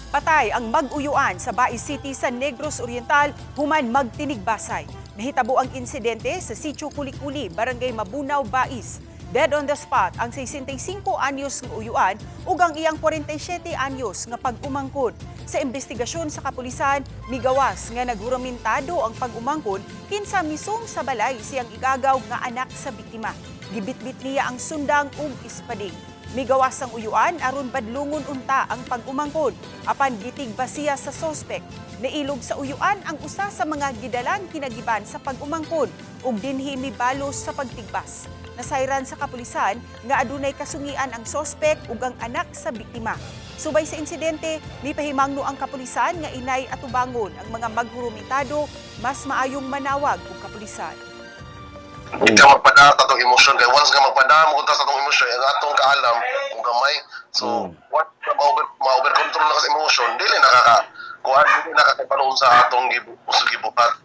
Patay ang mag-uyuan sa Bais City sa Negros Oriental human magtinigbasay. Nahitabo ang insidente sa Sitio Kulikuli, Barangay Mabunaw, Bais. Dead on the spot ang 65 anyos nga uyuan ug ang iyang 47 anyos nga pag-umangkon. Sa investigasyon sa kapulisan, migawas nga naghuramentado ang pag-umangkon kinsa misum sa balay siyang igagaw nga anak sa biktima. Gibitbit niya ang sundang ug ispading. Migawas ang uyuan aron badlungon unta ang pag-umangkon apan gitigba siya sa sospek. Nailog sa uyuan ang usa sa mga gidalang kinagiban sa pag-umangkon ug dinhi mibalos sa pagtigbas. Nasayran sa kapulisan nga adunay kasungian ang sospek ug ang anak sa biktima. Subay sa insidente, mipahimangno ang kapulisan nga inay atubangon ang mga maghurumentado, mas maayong manawag og kapulisan. Hindi ka magpadala sa atong emosyon kay once nga magpadala mo sa atong emosyon, ang atong kaalam kung gamay, so what ma-over control na ka sa emosyon, dili nakaka kuan, dili nakakapanoon sa atong gibuhat.